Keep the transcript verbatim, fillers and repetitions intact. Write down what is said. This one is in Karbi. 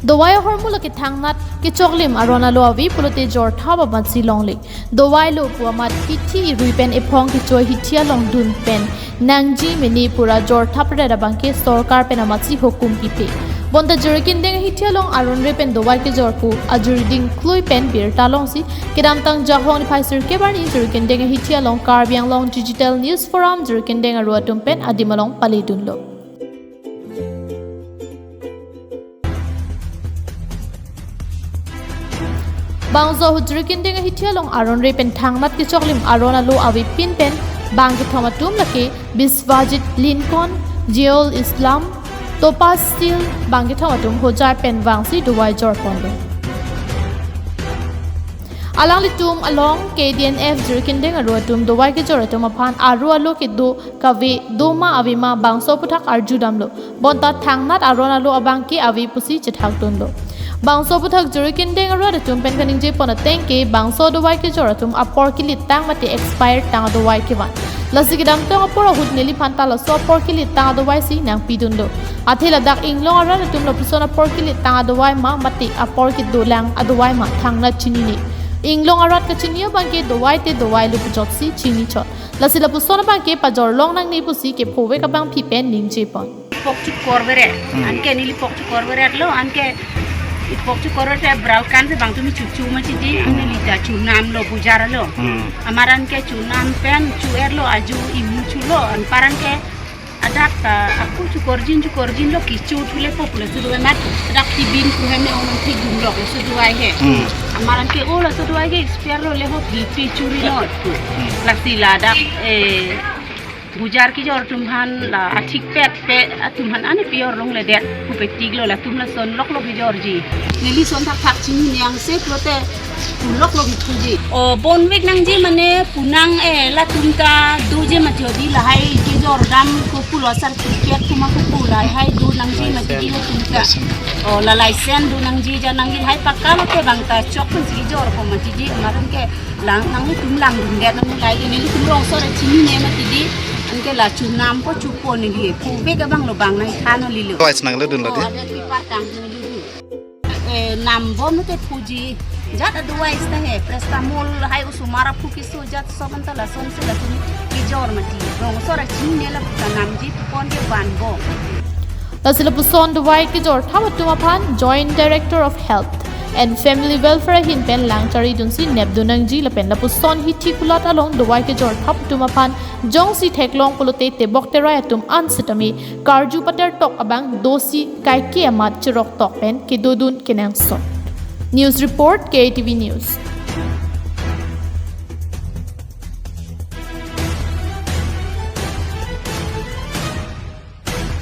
Dovai ahormu lake thangnat kechoklim aron alo ave pulote jorthap amatsi longle. Dovai lo pu amat hithi irui pen ephong kechoi hithi along dun pen nangji mene pura jorthap ret abangke sorkar pen amatsi hukum pipe. Bonta Jirikindeng ahithi along aron re pen dovai kejor pu ajuri dingklui pen birta longsi kedamtang Jakhong niphai sirkep arni Jirikindeng ahithi along Karbi Anglong Digital News Forum Jirikindeng aru atum pen adim along paledunlo. Bangso ahut Jirikindeng ahithi along aron re pen thangnat kechoklim aron alo avepin pen bang kethom atum lake Biswajit Lincoln, Jeol Islam, Topaz Steel bang kethom atum hojai pen vangsi dovai jorponlo. Alanglitum along K D N F Jirikindeng aru atum dovai kejor atum aphan aru alo kedo kave doma avema bangso aphuthak arjudamlo. Bonta thangnat aron alo abangke ave pusi chethakdunlo. Bangso aphuthak Jirikindeng arat atum pen kaningjepon atengke bangso dovai kejor atum apor kelitang mate expire tang adovai kevan. Lasi kedamtang apor ahut neliphan ta laso apor kelitang adovaisi nangpidunlo. Athe ladak inglong arat atum lapuson apor kelitang adovai ma mate apor kedolang adovai ma thangnat chinine. Inglong arat kachini abangke dovai te dovai lo pujotsi chinichot. Lasi lapuson abangke pajorlong nangne pusi kephovek abangpi pen ningjepon. Pok chukor beret. Hmm. Anke neli pok chukor beret lo, anke ipok chukor beret brau kan se bang tumi chuchu ma chidi, Hmm. anke neli ta chunam lo bujar lo. Hmm. Amaran ke chunam pen chu-er lo aju imu chulo, anparan ke adak ta aku chukorjin chukorjin lo kichu thule pok lo sudu mat adak tibin kuheme ong thik dun lo sudu ai he. Hmm. Amaran ke o lo sudu ai ke expire lo le ho pipi churi lo. Hmm. Lasi ladak, eh, bujar kejor atum aphan la athik pet pe atum aphan ani pior longledet kupetik lo latum lason loklo kejorji. Neli son thakthak chinine angse pulote pu loklo kejorji. O bonvek nangji mane punang e latum ta doji ma jodi lahai kejor dam ko pulo certificate kuma ko pu lahai do nangji ma jodi latum ta. O la license do nangji ja nangji lahai pakka lo ke bang ta chok pun si kejor ko ma jodi amaran ke lang nanglitum langdundet nang lahai ke nelitum rongso ra chinine ma jodi. Anke la chunam po chupo neli. Phovek abang lo bang nangthan neli lo. Twice nangledunlo di? O, ada di patang neli di. Eh, nam bom te puji. Jat advice ta he. Paracetamol hai osomar aphu keso jat sob anta lason se lason kejor mati. Rongso ra chinine la ta namji pon ke van bom. Lasi lapuson dovai kejor thap atum aphan Joint Director of Health and Family Welfare ahin pen lang charidunsi nepdun nangji lapen lapuson hithi kulat along dovai kejor thap atum aphan jongsi theklong pulote tebok terai atum an setame karju pater tok abang dosi kaike amat cherok tok pen kedodun kenangsot. News report, K A T V News.